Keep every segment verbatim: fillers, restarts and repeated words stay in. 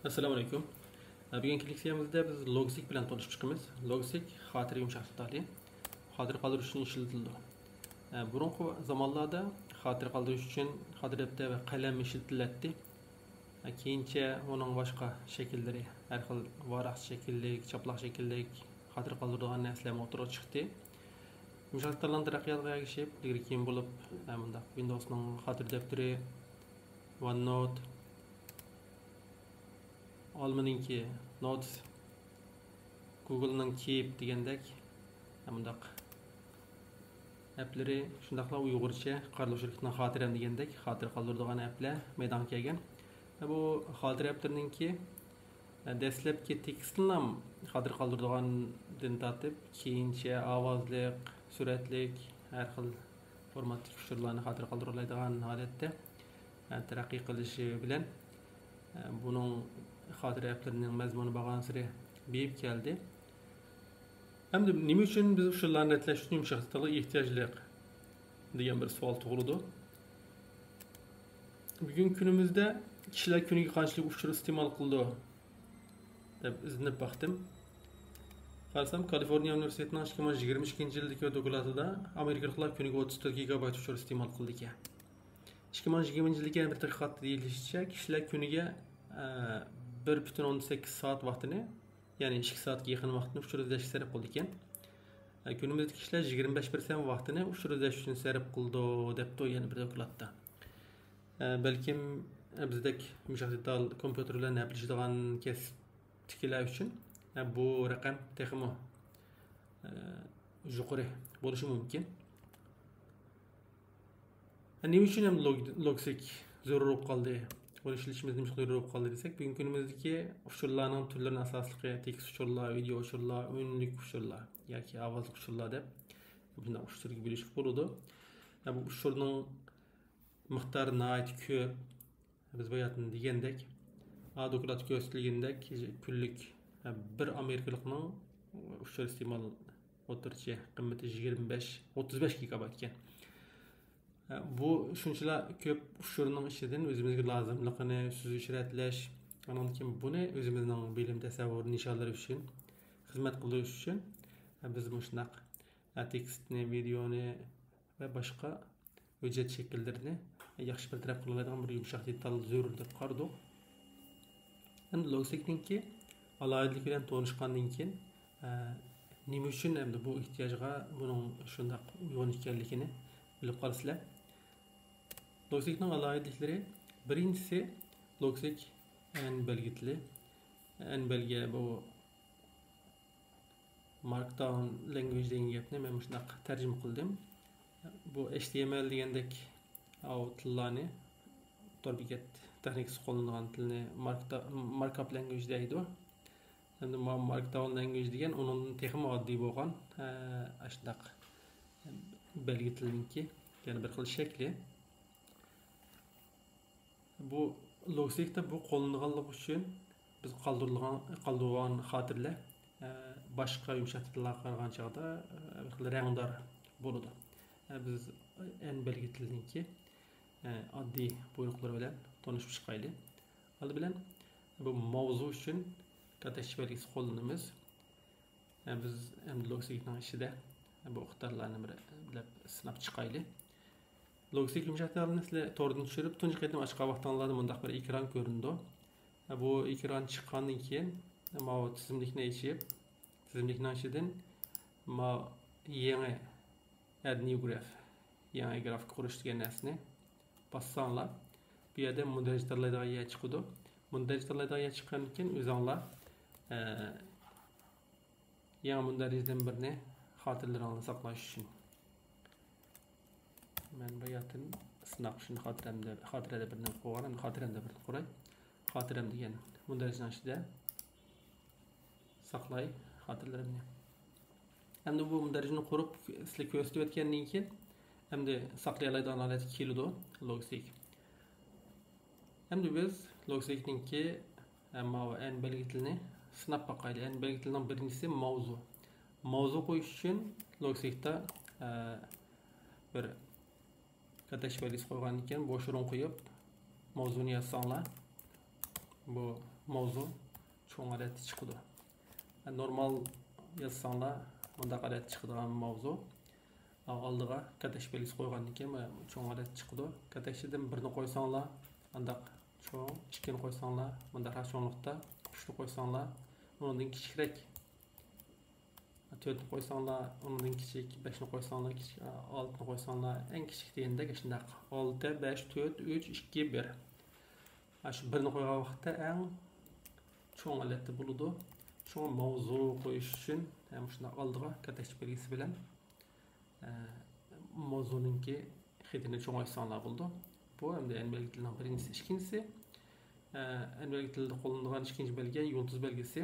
ئەسسالامۇ ئەلەيكۇم. بۈگۈنكى لېكسىيەمىزدە بىز لوگسىك بىلەن تونۇشۇپ چىقىمىز. لوگسىك خاتىرە يۇمشاق دېتالى. خاتىرە قالدۇرۇش ئۈچۈن ئىشلىتىلىدۇ. بۇرۇنقى زامانلاردا خاتىرە قالدۇرۇش ئۈچۈن خاتىرە دەپتەر ۋە قەلەم ئىشلىتىلەتتى. كېيىنچە ئۇنىڭ باشقا شەكىللىرى، ھەر خىل ۋاراق شەكىللىك، چاپلاق شەكىللىك خاتىرە قالدۇرىدىغان نەرسىلەرمۇ ئوتتۇرىغا چىقتى. يۇمشاق دېتاللارنىڭ تەرەققىياتىغا ئەگىشىپ، ئىلگىرى كېيىن بولۇپ، مۇنداق ۋىندوۋسنىڭ خاتىرە دەپتىرى، ۋان نوت، ئالمىنىڭكى نوتس، گۇگلنىڭ كىپ دېگەندەك مۇنداق ئەپلىرى، شۇنداقلا ئۇيغۇرچە قارلۇق شىركىتىنىڭ خاتىرەم دېگەندەك خاتىرە قالدۇرىدىغان ئەپلەر مەيدانغا كەلگەن. بۇ خاتىرە ئەپلىرىنىڭكى دەسلەپكى تېكىستىنىلا خاتىرە قالدۇرىدىغاندىن تارتىپ، كېيىنچە ئاۋازلىق، سۈرەتلىك، ھەر خىل فورماتتىكى ئۇچۇرلارنى خاتىرە قالدۇرالايدىغان ھالەتتە تەرەققىي قىلىشى بىلەن، بۇنىڭ خاتىرە ئەپلىرىنىڭ مەزمۇنى بارغانسېرى بېيىپ كەلدى. ئەمدى نېمە ئۈچۈن بىز ئۇچۇرلارنى رەتلەش ئۈچۈن يۇمشاق دېتالغا ئېھتىياجلىق دېگەن بىر سوئال تۇغۇلىدۇ. بۈگۈنكى كۈنىمىزدە كىشىلەر كۈنىگە قانچىلىك ئۇچۇر ئىستېمال قىلىدۇ دەپ ئىزدىنىپ باقتىم. قارىسام، كالىفورنىيە ئۇنىۋېرسىتېتىنىڭ ئىككى مىڭ يىگىرمە ئىككىنچى يىلدىكى دوكلاتىدا ئامېرىكىلىقلار كۈنىگە ئوتتۇز تۆت گىگابايت ئۇچۇر ئىستېمال قىلىدىكەن. ئىككى مىڭ يىگىرمىنچى يىلدىكى يەنە بىر تەتقىقاتتا دېيىلىشىچە، كىشىلەر كۈنىگە، ئە، بىر پۈتۈن ئوندىن سەككىز سائەت ۋاقتىنى، يەنى ئىككى سائەتكە يېقىن ۋاقتىنى ئۇچۇر ئىزدەشكە سەرپ قىلىدىكەن. ئە، كۈنىمىزدىكى كىشىلەر يىگىرمە بەش پىرسەنت ۋاقتىنى ئۇچۇر ئىزدەش ئۈچۈن سەرپ قىلىدۇ، دەپتۇ يەنە بىر دوكلاتتا. ئە، بەلكىم، ئە، بىزدەك يۇمشاق دېتال كومپيۇتېر بىلەن ھەپىلىشىدىغان كەسىپتىكىلەر ئۈچۈن، ئە، بۇ رەقەم تېخىمۇ، ئە، يۇقىرى بولۇشى مۇمكىن. نېمە ئۈچۈن ئەمدى لوگ-، لوگسىك زۆرۈر بولۇپ قالدى؟ بۇنى ئىشلىتىشىمىز نېمە ئۈچۈن زۆرۈر بولۇپ قالدى دېسەك، بۈگۈنكى كۈنىمىزدىكى ئۇچۇرلارنىڭ تۈرلىرىنىڭ ئاساسلىقى تېكىست ئۇچۇرلار، ۋىدېئو ئۇچۇرلار، ئۈنلۈك ئۇچۇرلار ياكى ئاۋازلىق ئۇچۇرلار دەپ بۇنداق ئۈچ تۈرگە بۆلۈشكە بولىدۇ. ۋە بۇ ئۇچۇرنىڭ مىقدارى ناھايىتى كۆپ. بىز باياتىن دېگەندەك، ئا دوكلاتتا كۆرسىتىلگىنىدەك، كۈنلۈك بىر ئامېرىكىلىقنىڭ ئۇچۇر ئىستېمال ئوتتۇرىچە قىممىتى يىگىرمە بەش، ئوتتۇز بەش گىگابايت ئىكەن. بۇ شۇنچىلا كۆپ ئۇچۇرنىڭ ئىچىدىن ئۆزىمىزگە لازىملىقىنى سۈزۈش، رەتلەش، ئانىڭدىن كېيىن بۇنى ئۆزىمىزنىڭ بىلىم، تەسەۋۋۇر نىشانلىرى ئۈچۈن خىزمەت قىلدۇرۇش ئۈچۈن بىز مۇشۇنداق تېكىستنى، ۋىدېئونى ۋە باشقا ھۆججەت شەكىللىرىنى ياخشى بىر تەرەپ قىلالايدىغان بىر يۇمشاق دېتال زۆرۈر دەپ قارىدۇق. ئەمدى لوگسىكنىڭكى ئالاھىدىلىكى بىلەن تونۇشقاندىن كېيىن، ئە، نېمە ئۈچۈن ئەمدى بۇ ئېھتىياجغا بۇنىڭ شۇنداق ئۇيغۇن ئىكەنلىكىنى بىلىپ قالىسىلەر. لوگسىكنىڭ ئالاھىدىلىكلىرى، بىرىنچىسى، لوگسىك ئەن بەلگە تىلى. ئەن بەلگە بۇ ماركداۋن لەنگۋېج دېگەن گەپنى مەن مۇشۇنداق تەرجىمە قىلدىم. بۇ ئېچ تى ئېم ئېل دېگەندەك ئاۋۇ تىللارنى، تور بېكەت تېخنىكىسى قوللىنىدىغان تىلنى ماركدا-، ماركاپ لەنگۋېج دەيدۇ. ئەمدى ما-، ماركداۋن لەنگۋېج دېگەن ئۇنىڭدىن تېخىمۇ ئاددىي بولغان، ئە، ئاشۇنداق بەلگە تىلىنىڭكى يەنە بىر خىل شەكلى. بۇ لوگسىكتا بۇ قوللىنىدىغانلىقى ئۈچۈن بىز قالدۇرۇلغان، قالدۇرغان خاتىرىلەر، ئە، باشقا يۇمشاق دېتاللارغا قارىغان چاغدا، ئە، بىر خىل رەڭدار بولىدۇ. ئە، بىز ئەن بەلگە تىلىنىڭكى، ئە، ئاددىي بۇيرۇقلىرى بىلەن تونۇشۇپ چىقايلى. ئالدى بىلەن بۇ ماۋزۇ ئۈچۈن كاتەكچە بەلگىسى قوللىنىمىز. ئە، بىز ئەمدى لوگسىكنىڭ ئىچىدە بۇ ئىقتىدارلارنى بىر بىلەپ سىناپ چىقايلى. لوگسىك يۇمشاق دېتالىنى سىلەر توردىن چۈشۈرۈپ تۇنجى قېتىم ئاچقان ۋاقتىڭلاردا مۇنداق بىر ئېكران كۆرۈنىدۇ. ئە، بۇ ئېكران چىققاندىن كېيىن ماۋۇ تىزىملىكنى ئېچىپ، تىزىملىكنىڭ ئىچىدىن ماۋۇ يېڭى ئەد نيۇ گراف، يېڭى گرافىكا قۇرۇش دېگەن نەرسىنى باسساڭلار، بۇ يەردە مۇندەرىجە تاللايدىغان يەر چىقىدۇ. مۇندەرىجە تاللايدىغان يەر چىققاندىن كېيىن ئۆزۈڭلار، ئە، يېڭى مۇندەرىجىدىن بىرنى خاتىرىلىرىڭلاردا ساقلاش ئۈچۈن. مەن باياتىن سىناق ئۈچۈن خاتىرەمدە، خاتىرەدە بىرنى قويغان، ئەمدى خاتىرەمدە بىرنى قۇراي. خاتىرەم دېگەن مۇندەرىجىنىڭ ئىچىدە ساقلاي خاتىرىلىرىمنى. ئەمدى بۇ مۇندەرىجىنى قۇرۇپ سىلەرگە كۆرسىتىۋەتكەندىن كېيىن، ئەمدى ساقلىيالايدىغان ھالەتكە كېلىدۇ لوگسىك. ئەمدى بىز لوگسىكنىڭكى، ئە، ماۋۇ ئەن بەلگە تىلىنى سىناپ باقايلى. ئەن بەلگە تىلىنىڭ بىرىنچىسى ماۋزۇ. ماۋزۇ قويۇش ئۈچۈن لوگسىكتا، ئە، بىر كاتەكچە بەلگىسى قويغاندىن كېيىن بوش ئورۇن قويۇپ، ماۋزۇنى يازساڭلار، بۇ ماۋزۇ چوڭ ھالەتتە چىقىدۇ. نورمال يازساڭلار، مۇنداق ھالەتتە چىقىدىغان ماۋزۇ. ئالدىغا كاتەكچە بەلگىسى قويغاندىن كېيىن چوڭ ھالەتتە چىقىدۇ. كاتەكچىدىن بىرنى قويساڭلار، ئانداق چوڭ، ئىككىنى قويساڭلار، مۇنداقراق چوڭلۇقتا، ئۈچنى قويساڭلار، ئۇنىڭدىن كىچىكرەك. تۆتنى قويساڭلار، ئۇنىڭدىن كىچىك، بەشنى قويساڭلار كىچىك، ئالتىنى قويساڭلار ئەڭ كىچىك دېگەندەك شۇنداق. ئالتە، بەش، تۆت، ئۈچ، ئىككى، بىر. ئاشۇ بىرنى قويغان ۋاقىتتا ئەڭ چوڭ ھالەتتە بولىدۇ. شۇڭا ماۋزۇ قويۇش ئۈچۈن ھەم شۇنداق ئالدىغا كاتەكچە بەلگىسى بىلەن، ئە، ماۋزۇنىڭكى خېتىنى چوڭايتساڭلار بولىدۇ. بۇ ئەمدى ئەنۋەرگە تىلىنىڭ بىرىنچىسى. ئىككىنچىسى، ئە، ئەنۋەرگە تىلىدا قوللىنىدىغان ئىككىنچى بەلگە يۇلتۇز بەلگىسى.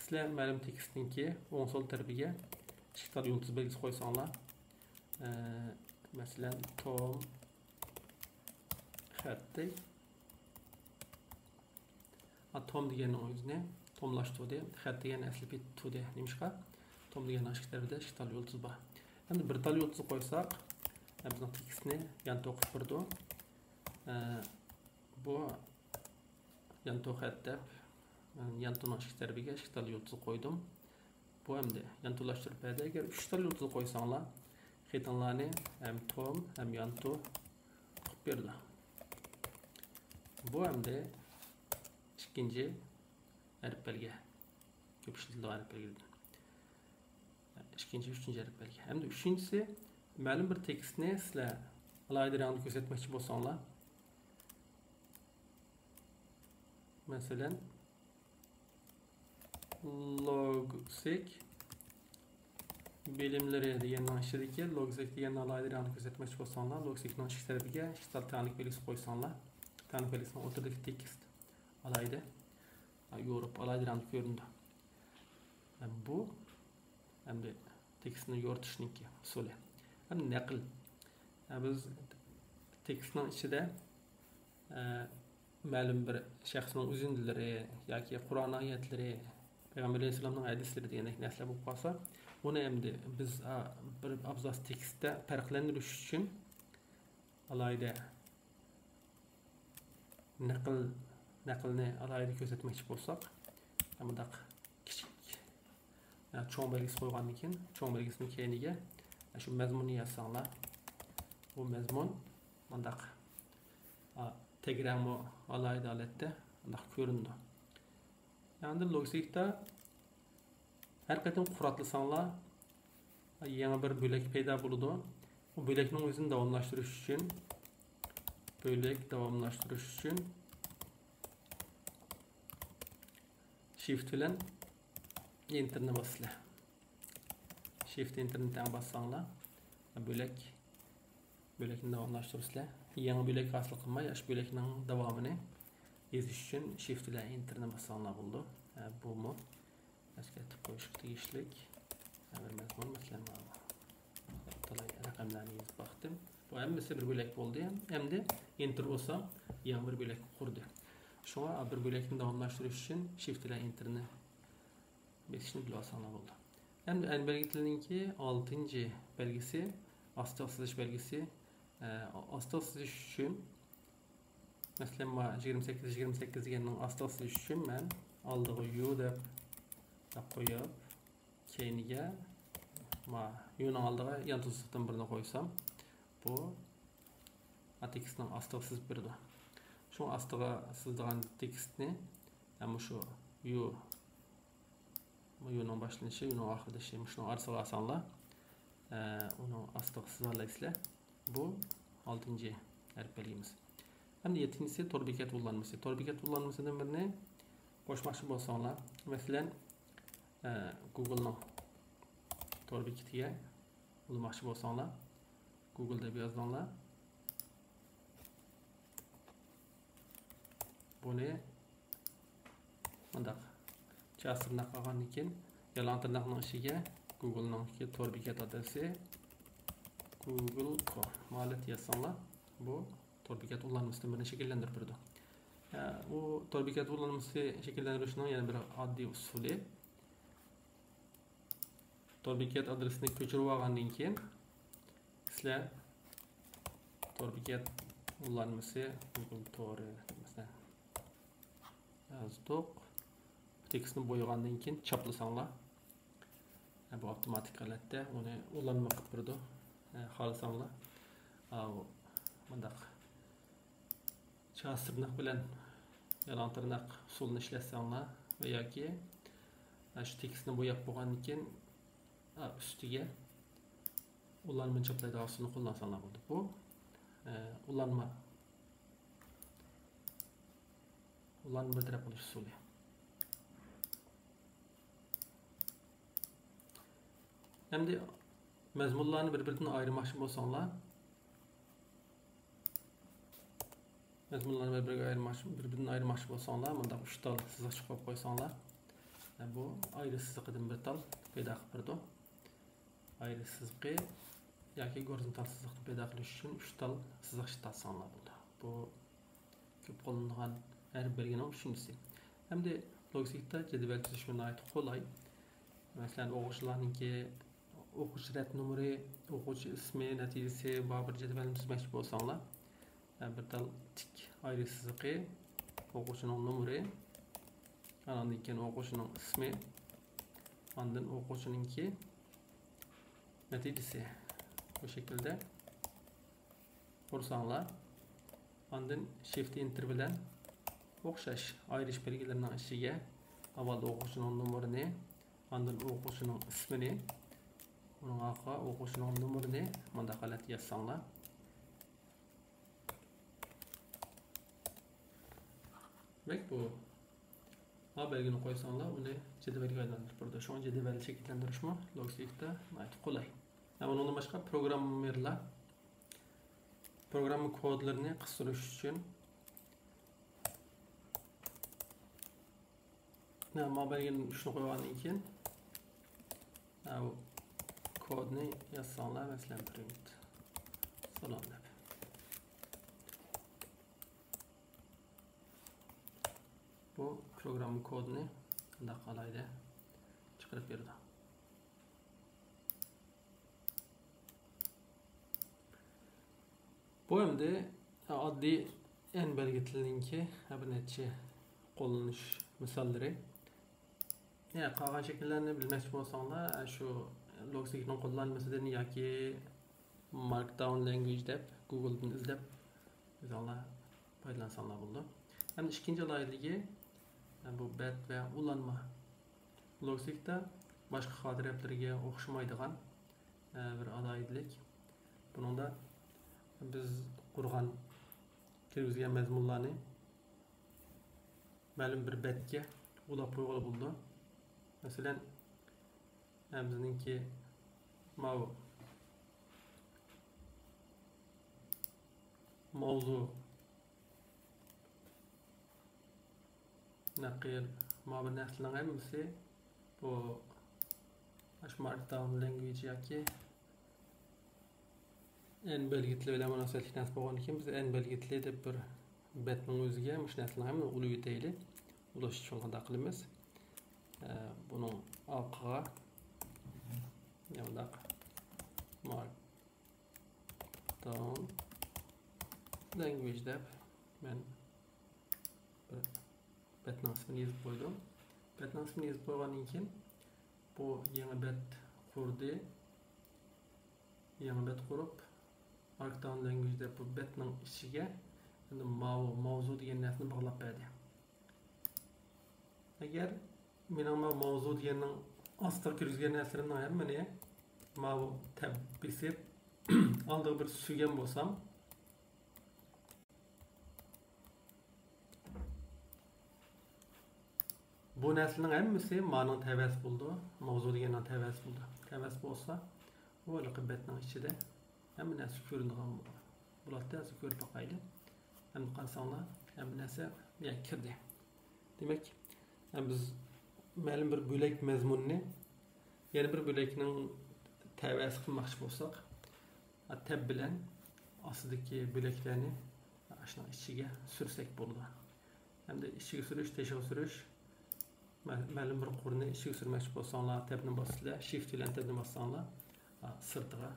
سىلەر مەلۇم تېكىستنىڭكى ئوڭ سول تەرىپىگە ئىككى تال يۇلتۇز بەلگىسى قويساڭلار، ئە، مەسىلەن، توم خەتتەك. ھە، توم دېگەننىڭ ئۆزىنى توملاشتۇردى. خەت دېگەن ئەسلى بىتتۇردى. نېمىشقا؟ توم دېگەننىڭ ئىچكى تەرىپىدە ئىككى تال يۇلتۇز بار. ئەمدى بىر تال يۇلتۇز قويساق، بىزنىڭ تېكىستنى يانتۇ قىلىپ بېرىدۇ. ئە، بۇ يانتۇ خەت دەپ، يانتۇنىڭ ئىچكى تەرىپىگە ئىككى تال يۇلتۇز قويدۇم. بۇ ئەمدى يانتۇلاشتۇرۇپ بەردى. ئەگەر ئۈچ تال يۇلتۇز قويساڭلار، خېتىڭلارنى ھەم توم، ھەم يانتۇ قىلىپ بېرىدۇ. بۇ ئەمدى ئىككىنچى ھەرپ بەلگە. كۆپ ئىشلىتىلىدىغان ھەرپ بەلگىلىرىدىن. ئىككىنچى، ئۈچىنچى ھەرپ بەلگە. ئەمدى ئۈچىنچىسى، مەلۇم بىر تېكىستنى سىلەر ئالاھىدە رەڭدە كۆرسەتمەكچى بولساڭلار، مەسىلەن، لوگسىك بىلىملىرى دېگەننىڭ ئىچىدىكى لوگسىك دېگەننى ئالاھىدە رەڭدە كۆرسەتمەكچى بولساڭلار، لوگسىكنىڭ ئىچكى تەرىپىگە ئىككى تال تەڭلىك بەلگىسى قويساڭلار، تەڭلىك بەلگىسىنىڭ ئوتتۇرىدىكى تېكىست ئالاھىدە يورۇپ، ئالاھىدە رەڭدە كۆرۈنىدۇ. بۇ ئەمدى تېكىستنى يورۇتۇشنىڭكى ئۇسۇلى. ئەمدى نەقىل. بىز تېكىستنىڭ ئىچىدە، ئە، مەلۇم بىر شەخسنىڭ ئۈزۈندىلىرى ياكى قۇرئان ئايەتلىرى، پەيغەمبەر ئەلەيھىسسالامنىڭ ھەدىسلىرى دېگەندەك نەرسىلەر بولۇپ قالسا، بۇنى ئەمدى بىز، ئا، بىر ئابزاس تېكىستتە پەرقلەندۈرۈش ئۈچۈن ئالاھىدە نەقىل، نەقىلنى ئالاھىدە كۆرسەتمەكچى بولساق، مۇنداق كىچىك، يا چوڭ بەلگىسى قويغاندىن كېيىن، چوڭ بەلگىسىنىڭ كەينىگە شۇ مەزمۇننى يازساڭلار، بۇ مەزمۇن مۇنداق، ئا، تەگرەڭمۇ ئالاھىدە ھالەتتە مۇنداق كۆرۈنىدۇ. ئاندىن لوگسىكتا ھەر قېتىم قۇراتلىساڭلار، يېڭى بىر بۆلەك پەيدا بولىدۇ. بۇ بۆلەكنىڭ ئۆزىنى داۋاملاشتۇرۇش ئۈچۈن، بۆلەك داۋاملاشتۇرۇش ئۈچۈن شىفت بىلەن ئېنتېرنى باسىسىلەر. شىفت ئېنتېرنى تەڭ باسساڭلار، بۆلەك، بۆلەكنى داۋاملاشتۇرىسىلەر. يېڭى بۆلەك ھاسىل قىلماي، ئاشۇ بۆلەكنىڭ داۋامىنى يېزىش ئۈچۈن شىفت بىلەن ئېنتېرنى باسساڭلار بولىدۇ. ھە، بۇمۇ ئەسكەرتىپ قويۇشقا تېگىشلىك بىر مەزمۇن، مەسىلەن، مانا بۇ. تالاي رەقەملەرنى يېزىپ باقتىم. بۇ ھەممىسى بىر بۆلەك بولدى. ئەمدى ئېنتېر ئۇرسام، يېڭى بىر بۆلەك قۇردى. شۇڭا بىر بۆلەكنى داۋاملاشتۇرۇش ئۈچۈن شىفت بىلەن ئېنتېرنى بېسىشنى بىلىۋالساڭلار بولدى. ئەمدى ئەنۋەرگە تىلنىڭكى ئالتىنچى بەلگىسى، ئاستىغا سىزىش بەلگىسى. ئە، ئاستىغا سىزىش ئۈچۈن، مەسىلەن، مانا يىگىرمە سەككىز، يىگىرمە سەككىز دېگەننىڭ ئاستىغا سىزىش ئۈچۈن مەن ئالدىغا يۇ دەپ، دەپ قويۇپ، كەينىگە مانا يۇنىڭ ئالدىغا يانتۇ سىزىقتىن بىرنى قويسام، بۇ تېكىستنىڭ ئاستىغا سىزىپ بېرىدۇ. شۇڭا ئاستىغا سىزىدىغان تېكىستنى، يەنى مۇشۇ يۇ، يۇنىڭ باشلىنىشى، يۇنىڭ ئاخىرلىشىشى، مۇشۇنىڭ ئارىسىغا ئالساڭلار، ئە، ئۇنىڭ ئاستىغا سىزالايسىلەر. بۇ ئالتىنچى ھەرپ بەلگىمىز. ئەمدى يەتتىنچىسى تور بېكەت ئۇلانمىسى. تور بېكەت ئۇلانمىسىدىن بىرنى قوشماقچى بولساڭلار، مەسىلەن، ئە، گۇگلنىڭ تور بېكىتىگە ئۇلىماقچى بولساڭلار، گۇگل دەپ يازدىڭلار. بۇنى مۇنداق چاس تىرناق قىلغاندىن كېيىن، يالاڭ تىرناقنىڭ ئىچىگە گۇگلنىڭكى تور بېكەت ئادرېسى، گۇگل كوم مۇ ھالەتتە يازساڭلار، بۇ تور بېكەت ئۇلانمىسىدىن بىرنى شەكىللەندۈرۈپ بېرىدۇ. ئە، بۇ تور بېكەت ئۇلانمىسى شەكىللەندۈرۈشنىڭ يەنە بىر ئاددىي ئۇسۇلى. تور بېكەت ئادرېسىنى كۆچۈرۈپ ئالغاندىن كېيىن، سىلەر تور بېكەت ئۇلانمىسى گۇگل تورى، مەسىلەن، يازدۇق. تېكىستنى بويىغاندىن كېيىن چاپلىساڭلار، بۇ ئاپتوماتىك ھالەتتە ئۇنى ئۇلانما قىلىپ بېرىدۇ. خالىساڭلار، ئاۋۇ مۇنداق چاس تىرناق بىلەن يالاڭ تىرناق ئۇسۇلىنى ئىشلەتسەڭلار ۋە ياكى شۇ تېكىستنى بوياپ بولغاندىن كېيىن ئۈستىگە ئۇلانمىنى چاپلايدىغان ئۇسۇلنى قوللانساڭلار بولىدۇ. بۇ ئۇلانما، ئۇلانما بىر تەرەپ قىلىش ئۇسۇلى. ئەمدى مەزمۇنلارنى بىر-بىرىدىن ئايرىماقچى بولساڭلار، مەزمۇنلارنى بىر-بىرىگە ئايرىماقچى، بىر-بىرىدىن ئايرىماقچى بولساڭلار، مۇنداق ئۈچ تال سىزىق چىقىرىپ قويساڭلار، بۇ ئايرى سىزىقىدىن بىر تال پەيدا قىلىپ بېرىدۇ. ئايرى سىزىقى ياكى گورىزونتال سىزىقنى پەيدا قىلىش ئۈچۈن ئۈچ تال سىزىق ئىشلىتىۋاتساڭلار بولىدۇ. بۇ كۆپ قوللىنىدىغان ھەر بەلگىنىڭ ئۈچىنچىسى. ئەمدى لوگىكىدا جەدۋەل تۈزۈشمۇ ناھايىتى قولاي. مەسىلەن، ئوقۇغۇچىلارنىڭكى ئوقۇغۇچى رەت نومۇرى، ئوقۇغۇچى ئىسمى، نەتىجىسى بار بىر جەدۋەلنى تۈزمەكچى بولساڭلار، بىر تال تىك ئايرى سىزىقى، ئوقۇغۇچىنىڭ نومۇرى، ئاندىن كېيىن ئوقۇغۇچىنىڭ ئىسمى، ئاندىن ئوقۇغۇچىنىڭكى نەتىجىسى. بۇ شەكىلدە قۇرساڭلار، ئاندىن شىفت ئېنتېر بىلەن ئوخشاش ئايرىش بەلگىلىرىنىڭ ئىچىگە ئاۋۋال ئوقۇغۇچىنىڭ نومۇرىنى، ئاندىن ئوقۇغۇچىنىڭ ئىسمىنى، ئۇنىڭ ئارقىغا ئوقۇغۇچىنىڭ نومۇرىنى مۇنداق ھالەتتە يازساڭلار. دېمەك، بۇ ئا بەلگىنى قويساڭلار، ئۇنى جەدۋەلگە ئايلاندۇرۇپ بېرىدۇ. شۇڭا جەدۋەل شەكىللەندۈرۈشمۇ لوگىكىدا ناھايىتى قولاي. ھەم ئۇنىڭدىن باشقا پروگراممېرلار پروگرامما كودلىرىنى قىستۇرۇش ئۈچۈن مانا بەلگىنى ئۈچنى قويغاندىن كېيىن، ھە، بۇ كودنى يازساڭلار، مەسىلەن، پرىنت سالام دەپ. بۇ پروگرامما كودىنى قانداق قالايدى چىقىرىپ بېرىدۇ. بۇ ئەمدى ئاددىي ئەن بەلگە تىلىنىڭكى بىر نەچچە قوللىنىش مىساللىرى. يا، قالغان شەكىللەرنى بىلمەكچى بولساڭلار، شۇ لوگىكىنىڭ قوللانمىسىدىن ياكى ماركداۋن لانگۋېج دەپ گۇگلدىن ئىزدەپ ئۆزۈڭلار پايدىلانساڭلار بولىدۇ. ئەمدى ئىككىنچى ئالاھىدىلىكى، بۇ بەت ۋە ئۇلانما. لوگىكا باشقا خاتىرە ھەرپلىرىگە ئوخشىمايدىغان، ئە، بىر ئالاھىدىلىك. بۇنىڭدا بىز قۇرغان، كىرگۈزگەن مەزمۇنلارنى مەلۇم بىر بەتكە ئۇلاپ قويغىلى بولىدۇ. مەسىلەن، ئە، بىزنىڭكى ماۋۇ ماۋزۇ نەقىل، ماۋۇ نەرسىلەرنىڭ ھەممىسى بۇ ئاشۇ ماركداۋن لانگۋېج ياكى ئەن بەلگە تىلى بىلەن مۇناسىۋەتلىك نەرسە بولغاندىكىن، بىز ئەن بەلگە تىلى دەپ بىر بەتنىڭ ئۆزىگە مۇشۇ نەرسىلەرنى ھەممىنى ئۇلىۋېتەيلى. ئۇلاش ئۈچۈن قانداق قىلىمىز؟ ئە، بۇنىڭ ئارقىغا مۇنداق ماركداۋن لانگۋېج دەپ مەن بىر بەتنىڭ ئىسمىنى يېزىپ قويدۇم. بەتنىڭ ئىسمىنى يېزىپ قويغاندىن كېيىن، بۇ يېڭى بەت قۇردى. يېڭى بەت قۇرۇپ، ماركداۋن لانگۋېج دەپ بۇ بەتنىڭ ئىچىگە ئەمدى ماۋۇ ماۋزۇ دېگەن نەرسىنى باغلاپ بەردى. ئەگەر مېنىڭ ماۋۇ ماۋزۇ دېگەننىڭ ئاستىغا كىرگۈزگەن نەرسىلىرىمنىڭ ھەممىنى ماۋۇ تەب بېسىپ، ئالدىغا بىر سۈرگەن بولسام، بۇ نەرسىلەرنىڭ ھەممىسى مانىڭ تەۋەسى بولىدۇ، ماۋزۇ دېگەننىڭ تەۋەسى بولىدۇ. تەۋەسى بولسا، بۇ ھېلىقى بەتنىڭ ئىچىدە ھەممە نەرسە كۆرۈنىدىغان بولىدۇ. بۇلارنى ھازىر كۆرۈپ باقايلى. ئەمدى قارىساڭلار، ھەممە نەرسە بۇ يەرگە كىردى. دېمەك، بىز مەلۇم بىر بۆلەك مەزمۇننى يەنە بىر بۆلەكنىڭ تەۋەسى قىلماقچى بولساق، تەب بىلەن ئاستىدىكى بۆلەكلەرنى ئاشۇنىڭ ئىچىگە سۈرسەك بولىدۇ. ئەمدى ئىچىگە سۈرۈش، تېشىغا سۈرۈش، مە-، مەلۇم بىر قۇرنى ئىچىگە سۈرمەكچى بولساڭلار، تەبنى باسىسىلەر، شىفت بىلەن تەبنى باسساڭلار، ئا، سىرتىغا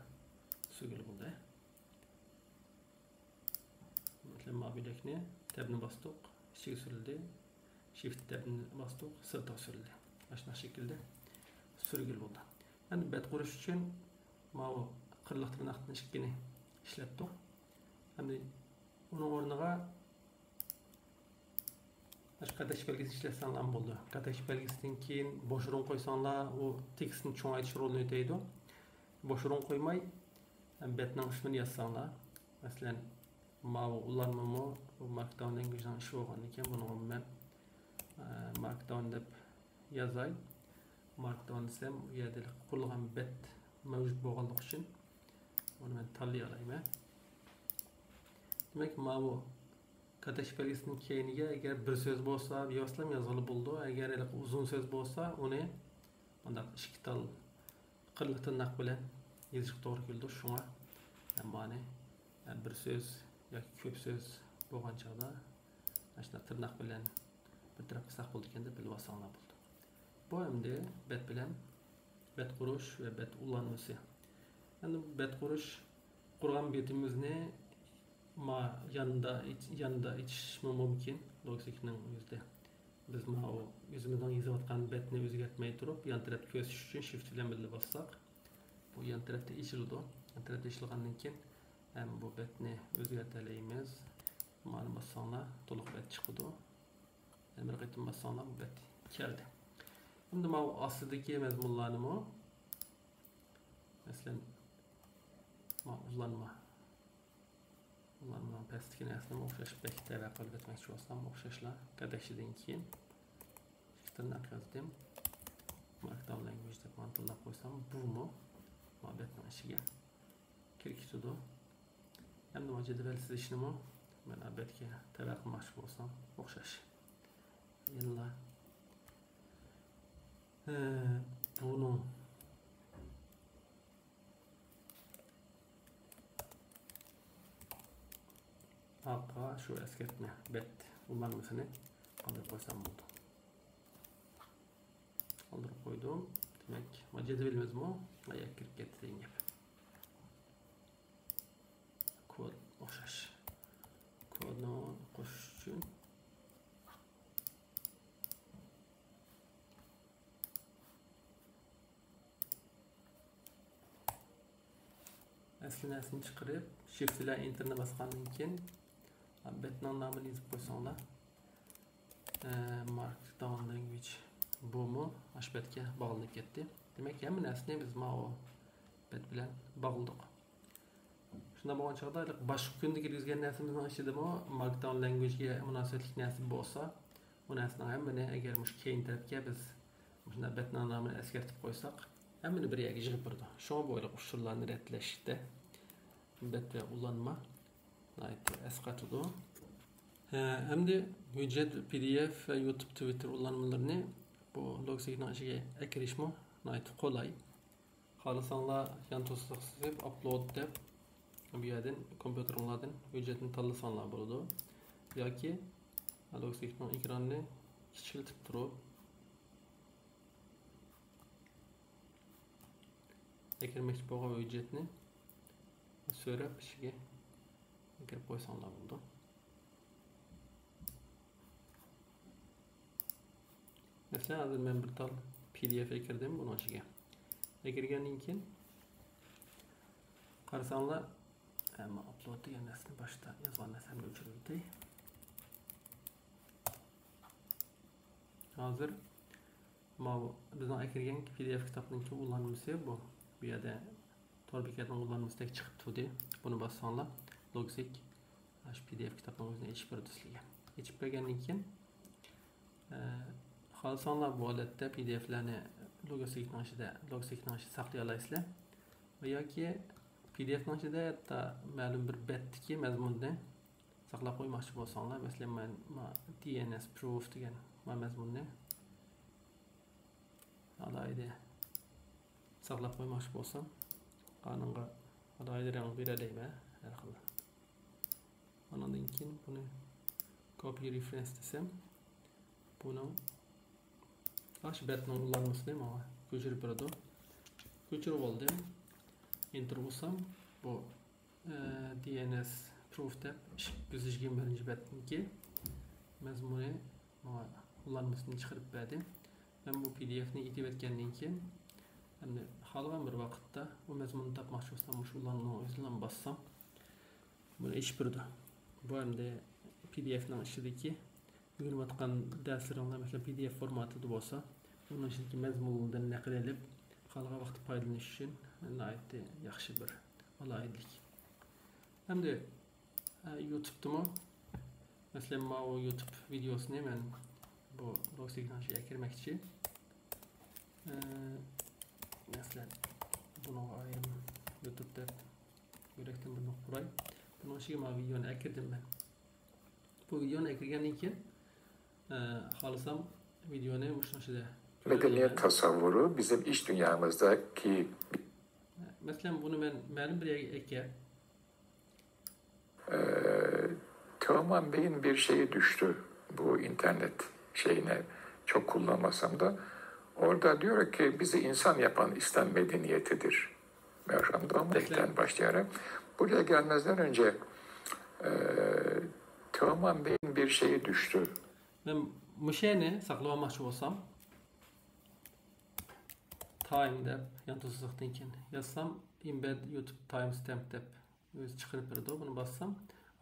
سۈرگىلى بولدى. مەسىلەن، ماۋۇ بۆلەكنى تەبنى باستۇق، ئىچىگە سۈرۈلدى. شىفت تەبنى باستۇق، سىرتىغا سۈرۈلدى. مانا شۇنداق شەكىلدە سۈرگىلى بولدى. ئەمدى بەت قۇرۇش ئۈچۈن ماۋۇ قىرلىق تىرناقتىن ئىككىنى ئىشلەتتۇق. ئەمدى ئۇنىڭ ئورنىغا مۇشۇ كاتەكچە بەلگىسىنى ئىشلەتسەڭلارمۇ بولىدۇ. كاتەكچە بەلگىسىدىن كېيىن بوش ئورۇن قويساڭلار، ئۇ تېكىستنى چوڭايتىش رولىنى ئۆتەيدۇ. بوش ئورۇن قويماي، بەتنىڭ ئىسمىنى يازساڭلار، مەسىلەن، ماۋۇ ئۇلانمىمۇ بۇ ماركداۋن لەنگۋېجنىڭ ئىشى بولغاندىكىن، بۇنىڭغا مەن، ئە، ماركداۋن دەپ يازاي. ماركداۋن دېسەم، ئۇ يەردە قۇرۇلغان بەت مەۋجۇت بولغانلىقى ئۈچۈن، ئۇنى مەن تاللىيالايمەن. دېمەك، ماۋۇ كاتەكچە بەلگىسىنىڭ كەينىگە ئەگەر بىر سۆز بولسا، بىۋاسىتىلا يازغىلى بولىدۇ. ئەگەر ھېلىقى ئۇزۇن سۆز بولسا، ئۇنى مۇنداق ئىككى تال قىرلىق تىرناق بىلەن يېزىشقا توغرا كېلىدۇ. شۇڭا مانا بىر سۆز ياكى كۆپ سۆز بولغان چاغدا مانا شۇنداق تىرناق بىلەن بىر تەرەپ قىلساق بولىدىكەن دەپ بىلىۋالساڭلار بولىدۇ. بۇ ئەمدى بەت بىلەن بەت قۇرۇش ۋە بەت ئۇلانمىسى. ئەمدى بەت قۇرۇش قۇرغان بېتىمىزنى ما ياندا، ياندا ئېچىشمۇ مۇمكىن لوگسىكنىڭ ئۆزىدە. بىز ماۋۇ ئۆزىمىزنىڭ يېزىۋاتقان بەتنى ئۆزگەرتمەي تۇرۇپ، يان تەرەپتە كۆرسىتىش ئۈچۈن شىفت بىلەن بىللە باسساق، بۇ يان تەرەپتە ئېچىلىدۇ. يان تەرەپتە ئېچىلغاندىن كېيىن ھەم بۇ بەتنى ئۆزگەرتەلەيمىز. مانا باسساڭلار، تولۇق بەت چىقىدۇ. يەنە بىر قېتىم باسساڭلار، بۇ بەت كەلدى. ئەمدى ماۋۇ ئاستىدىكى مەزمۇنلارنىمۇ، مەسىلەن، ماۋۇ ئۇلانما. ئۇلار مانا پەستىكى نەرسىنىمۇ ئوخشاش بەك تەۋە قىلىپ ئۆتمەكچى بولسام، ئوخشاشلا كاتەكچىدىن كېيىن تىرناق يازدىم. ماركداۋن لەنگۋېج دەپ مانا تىللاپ قويسام، بۇمۇ مۇھەببەتنىڭ ئىچىگە كىرىپ كېتىدۇ. ئەمدى مانا جەدۋەل سىزىشنىمۇ مەن ئەلۋەتتە تەۋە قىلماقچى بولسام، ئوخشاش. يەنىلا، ئە، بۇنىڭ ئارقىغا شۇ ئەسكەرتمە بەت ئۇلانمىسىنى قالدۇرۇپ قويسام بولىدۇ. قالدۇرۇپ قويدۇم. دېمەك، ما جەدۋىلىمىزمۇ ما يەرگە كىرىپ كەتتى دېگەن گەپ. كود ئوخشاش. كودنى قوشۇش ئۈچۈن ئەسلى نەرسىنى چىقىرىپ، شىفت بىلەن ئېنتېرنى باسقاندىن كېيىن، بەتنىڭ نامىنى يېزىپ قويساڭلار، ماركداۋن لەنگۋېج بۇمۇ ئاشۇ بەتكە باغلىنىپ كەتتى. دېمەك، ھەممە نەرسىنى بىز ماۋۇ بەت بىلەن باغلىدۇق. شۇنداق بولغان چاغدا، باشقا كۈندە كىرگۈزگەن نەرسىمىزنىڭ ئىچىدىمۇ ماركداۋن لەنگۋېجگە مۇناسىۋەتلىك نەرسە بولسا، بۇ نەرسىنىڭ ھەممىنى، ئەگەر مۇشۇ كەينى تەرەپكە بىز مۇشۇنداق بەتنىڭ نامىنى ئەسكەرتىپ قويساق، ھەممىنى بىر يەرگە يىغىپ بېرىدۇ. شۇڭا بۇ ئۇچۇرلارنى رەتلەشتە بەت ۋە ئۇلانما ناھايىتى ئەسقاتىدۇ. ھە، ئەمدى ھۆججەت، پى دى ئېف ۋە يۇتۇب، تىۋىتتېر ئۇلانمىلىرىنى بۇ لوگسىكنىڭ ئىچىگە ئەكىرىشمۇ ناھايىتى قولاي. خالىساڭلار يان توسۇق سىزىپ، ئاپلود دەپ، بۇ يەردىن كومپيۇتېرىڭلاردىن ھۆججەتنى تاللىساڭلار بولىدۇ. ياكى لوگسىكنىڭ ئېكرانىنى كىچىكلىتىپ تۇرۇپ، ئەكىرمەكچى بولغان ھۆججەتنى سۆرەپ ئىچىگە ئەكىرىپ قويساڭلار بولىدۇ. مەسىلەن، ھازىر مەن بىر تال پى دى ئېف ئەكىردىم بۇنىڭ ئىچىگە. ئەكىرگەندىن كېيىن قارىساڭلار، ئەمما ئاپلود دېگەن نەرسىنى باشتا يازغان نەرسەمنى ئۆچۈرۈۋېتەي. ھازىر ماۋۇ بىزنىڭ ئەكىرگەن پى دى ئېف كىتابنىڭكى ئۇلانمىسى بۇ. بۇ يەردە تور بېكەتنىڭ ئۇلانمىسىدەك چىقىپ تۇردى. بۇنى باسساڭلار، لوگسىك شۇ پى دى ئېف كىتابنىڭ ئۆزىنى ئېچىپ بېرىدۇ سىلەرگە. ئېچىپ بەرگەندىن كېيىن، ئە، خالىساڭلار بۇ ھالەتتە پى دى ئېفلەرنى لوگسىكنىڭ ئىچىدە، لوگسىكنىڭ ئىچىدە ساقلىيالايسىلەر. ياكى پى دى ئېفنىڭ ئىچىدە ھەتتا مەلۇم بىر بەتتىكى مەزمۇننى ساقلاپ قويماقچى بولساڭلار، مەسىلەن، مەن ما دى ئېن ئېس پروف دېگەن ما مەزمۇننى ئالاھىدە ساقلاپ قويماقچى بولسام، ئانىڭغا ئالاھىدە رەڭ بېرەلەيمەن ھەر خىل. ئانىڭدىن كېيىن بۇنى كوپى رېفېرېنس دېسەم، بۇنىڭ ئاشۇ بەتنىڭ ئۇلانمىسىنى ماڭا كۆچۈرۈپ بېرىدۇ. كۆچۈرۈپ ئالدىم. ئېنتېر ئۇرسام، بۇ، ئە، دى ئېن ئېس پروف دەپ ئىككى يۈز يىگىرمە بىرىنچى بەتنىڭكى مەزمۇنى ماڭا ئۇلانمىسىنى چىقىرىپ بەردى. مەن بۇ پى دى ئېفنى ئېتىۋەتكەندىن كېيىن، ئەمدى خالىغان بىر ۋاقىتتا ئۇ مەزمۇننى تاپماقچى بولسام، مۇشۇ ئۇلانمىنىڭ ئۆزىنى باسسام، بۇنى ئېچىپ بېرىدۇ. بۇ ئەمدى پى دى ئېفنىڭ ئىچىدىكى ئۆگىنىۋاتقان دەرسلىرىڭلار، مەسىلەن، پى دى ئېف فورماتىدا بولسا، ئۇنىڭ ئىچىدىكى مەزمۇنلىرىدىن نەقىل ئېلىپ، خالىغان ۋاقىتتا پايدىلىنىش ئۈچۈن ناھايىتى ياخشى بىر ئالاھىدىلىك. ئەمدى، ئە، يۇتۇبتىمۇ، مەسىلەن، ماۋۇ يۇتۇب ۋىدېئوسىنى مەن بۇ لوگسىكنىڭ ئىچىگە كىرمەكچى. ئە، مەسىلەن، بۇنىڭغا ئايرىم يۇتۇب دەپ يۈرەكتىن بىرنى قۇراي. بۇنىڭ ئىچىگە ماۋۇ ۋىدېئونى ئەكىردىم مەن. بۇ ۋىدېئونى ئەكىرگەندىن كېيىن، ئە، خالىسام ۋىدېئونى مۇشۇنىڭ ئىچىدە كۆرەلەيمەن. Medeniyet tasavvuru bizim iç dünyamızdaki مەسىلەن، بۇنى مەن مەلۇم بىر يەرگە ئەكەپ، Ee, Teoman Bey'in bir şeyi düştü bu internet şeyine, çok kullanmasam da. Orada diyor ki bizi insan yapan İslam medeniyetidir. Merhum Doğan Bey'den başlayarak. Buraya gelmezden önce e, Teoman Bey'in bir şeyi düştü. مەن مۇشۇنى ساقلىۋالماقچى بولسام، تايم دەپ يانتۇ سىزىقتىن كېيىن يازسام، embed YouTube timestamp دەپ ئۆزى چىقىرىپ بېرىدۇ. بۇنى باسسام،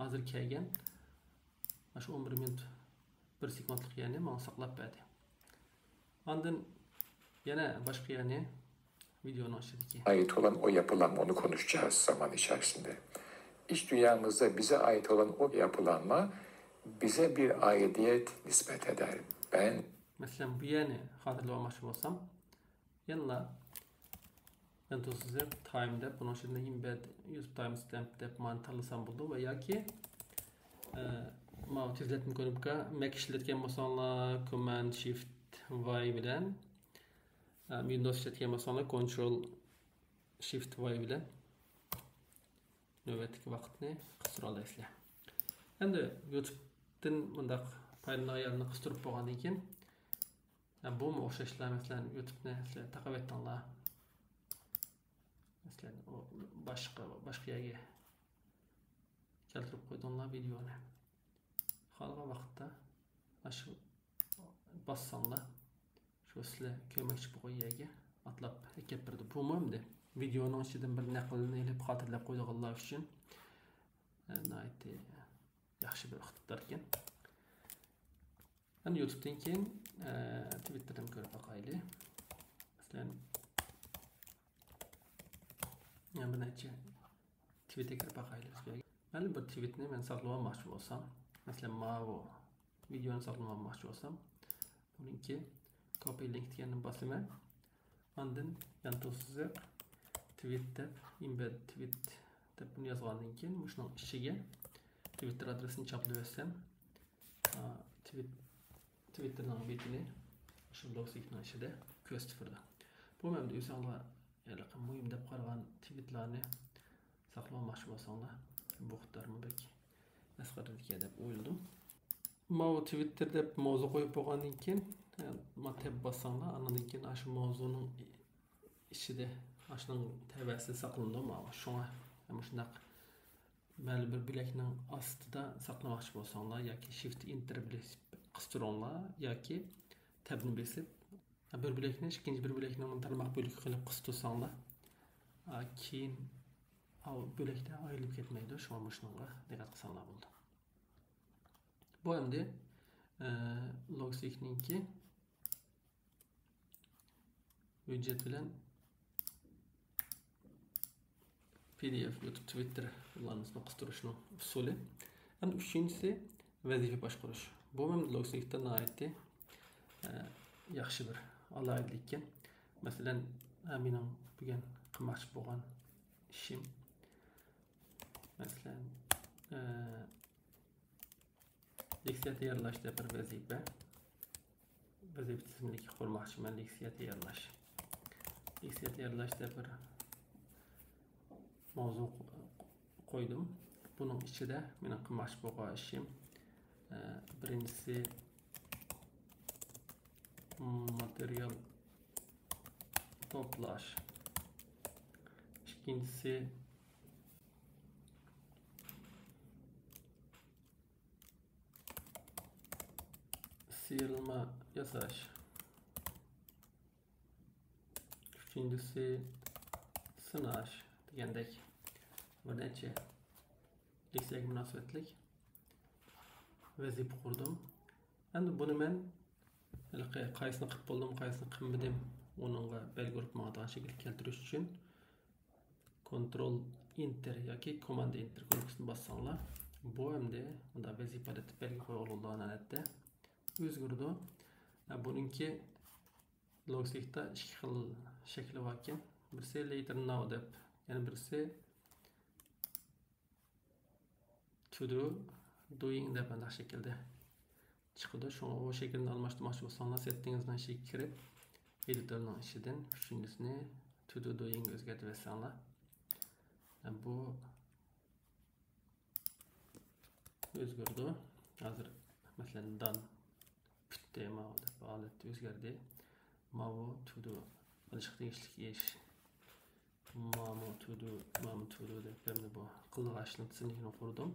ھازىر كەلگەن مانا شۇ ئون بىر مىنۇت بىر سېكۇنتلۇق يەرنى ماڭا ساقلاپ بەردى. ئاندىن يەنە باشقا يەرنى ۋىدېئونىڭ ئىچىدىكى. Ait olan o yapılanma, onu konuşacağız zaman içerisinde. İç dünyamızda bize ait olan o yapılanma bize bir aidiyet nispet eder. Ben مەسىلەن، بۇ يەرنى خاتىرىلەپ ئالماقچى بولسام، يەنىلا يانتۇ سىزىق تايم دەپ، بۇنىڭ ئىچىدىن embed YouTube timestamp دەپ مانا تاللىسام بولىدۇ. ۋە ياكى، ئە، ماۋۇ تېزلەتمە كۇنۇپكا، مەك ئىشلەتكەن بولساڭلار، Command Shift Y بىلەن، ئە، Windows ئىشلەتكەن بولساڭلار، Control Shift Y بىلەن نۆۋەتتىكى ۋاقىتنى قىستۇرالايسىلەر. ئەمدى يۇتۇبتىن مۇنداق پايدىلىنىدىغان يەرلەرنى قىستۇرۇپ بولغاندىن كېيىن، ھە، بۇمۇ ئوخشاشلا، مەسىلەن، يۇتۇبنى سىلەر تاقىۋەتتىڭلار. مەسىلەن، ئۇ باشقا، باشقا يەرگە كەلتۈرۈپ قويدۇڭلار ۋىدېئونى. خالىغان ۋاقىتتا ئاشۇ باسساڭلار، شۇ سىلەر كۆرمەكچى بولغان يەرگە ئاتلاپ ئەكەپ بېرىدۇ. بۇمۇ ئەمدى ۋىدېئونىڭ ئىچىدىن بىر نەقىلنى ئېلىپ خاتىرىلەپ قويىدىغانلار ئۈچۈن، ئە، ناھايىتى ياخشى بىر ئىقتىدار ئىكەن. ئەمدى يۇتۇبتىن كېيىن، ئە، تىۋىتتېردىن كۆرۈپ باقايلى. مەسىلەن، يەنە بىر نەچچە تىۋىتكە كىرىپ باقايلى. مەلۇم بىر تىۋىتنى مەن ساقلىۋالماقچى بولسام، مەسىلەن، ماۋۇ ۋىدېئونى ساقلىۋالماقچى بولسام، بۇنىڭكى كوپى لىنك دېگەننى باسىمەن. ئاندىن يانتۇ سىزىق تىۋىت دەپ، embed تىۋىت دەپ بۇنى يازغاندىن كېيىن، مۇشۇنىڭ ئىچىگە تىۋىتتېر ئادرېسىنى چاپلىۋەتسەم، ئا، تىۋىت-، تىۋىتتېرنىڭ بېتىنى شۇ لوگسىكنىڭ ئىچىدە كۆرسىتىپ بېرىدۇ. بۇ مەن ئۆزۈڭلار ھېلىقى مۇھىم دەپ قارىغان تىۋىتلارنى ساقلىۋالماقچى بولساڭلار، بۇ قاتارمۇ بەك ئەسقاتىدىكەن دەپ ئويلىدىم. ماۋۇ تىۋىتتېر دەپ ماۋزۇ قويۇپ بولغاندىن كېيىن، ما تەب باسساڭلار، ئاندىن كېيىن ئاشۇ ماۋزۇنىڭ ئىچىدە، ئاشۇنىڭ تەۋەسىدە ساقلىنىدۇ ماۋۇ. شۇڭا مۇشۇنداق مەلۇم بىر بۆلەكنىڭ ئاستىدا ساقلىماقچى بولساڭلار، ياكى شىفت ئېنتېر بېسىپ قىستۇرۇڭلار، ياكى تەبنى بېسىپ، بىر بۆلەكنى ئىككىنچى بىر بۆلەكنىڭ تارماق بۆلىكى قىلىپ قىستۇرساڭلار، ئا، كېيىن ئاۋ-، بۆلەكتە ئايرىلىپ كەتمەيدۇ. شۇڭا مۇشۇنىڭغا دىققەت قىلساڭلار بولىدۇ. بۇ ئەمدى، ئە، لوگسىكنىڭكى ھۆججەت بىلەن پى دى ئېف يۇتۇب تىۋىتتېر ئۇلانمىسىنى قىستۇرۇشنىڭ ئۇسۇلى. ئەمدى ئۈچىنچىسى ۋەزىپە باشقۇرۇش. بۇ مەن لوگسىكتا ناھايىتى، ئە، ياخشى بىر ئالاھىدىلىككەن. مەسىلەن، ئە، مېنىڭ بۈگۈن قىلماقچى بولغان ئىشىم، مەسىلەن، ئە، لېكسىيە تەييارلاش دەپ بىر ۋەزىپە. ۋەزىپە تىزىملىكى قۇرماقچىمەن، لېكسىيە تەييارلاش. لېكسىيە تەييارلاش دەپ بىر ماۋزۇ قويدۇم. بۇنىڭ ئىچىدە مېنىڭ قىلماقچى بولغان ئىشىم، ئە، بىرىنچىسى، ماتېرىيال توپلاش. ئىككىنچىسى، سىيرىلما ياساش. ئۈچىنچىسى سىناش دېگەندەك بىر نەچچە لېكسىيەگە مۇناسىۋەتلىك ۋەزىپە قۇردۇم. ئەمدى بۇنى مەن ھېلىقى قايسىنى قىلىپ بولدۇم، قايسىنى قىلمىدىم، ئۇنىڭغا بەلگە ئۇرۇپ ماڭىدىغان شەكىلگە كەلتۈرۈش ئۈچۈن كونترول ئېنتېر ياكى كوماندا ئېنتېر كۇنۇپكىسىنى باسساڭلار، بۇ ئەمدى مۇنداق ۋەزىپە ھالەتتە بەلگە قويۇلىدىغان ھالەتتە ئۆزگىرىدۇ. بۇنىڭكى لوگسىكتا ئىككى خىل شەكلى باركەن. بىرسى later now دەپ، يەنە بىرسى to do doing دەپ مۇنداق شەكىلدە چىقىدۇ. شۇڭا ئۇ شەكىلنى ئالماشتۇرماقچى بولساڭلار، سېتتىڭىزنىڭ ئىچىگە كىرىپ، ئېدىتورنىڭ ئىچىدىن ئۈچىنچىسىنى to do doing ئۆزگەرتىۋەتسەڭلار، بۇ ئۆزگىرىدۇ. ھازىر، مەسىلەن، done پۈتتى، ماۋۇ دەپ ھالەت ئۆزگەردى. ماۋۇ to do، قىلىشقا تېگىشلىك ئىش. ماۋۇ to do، ماۋۇ to do دەپ، ئەمدى بۇ قىلىدىغان ئىشنىڭ تىزىملىكىنى قۇردۇم.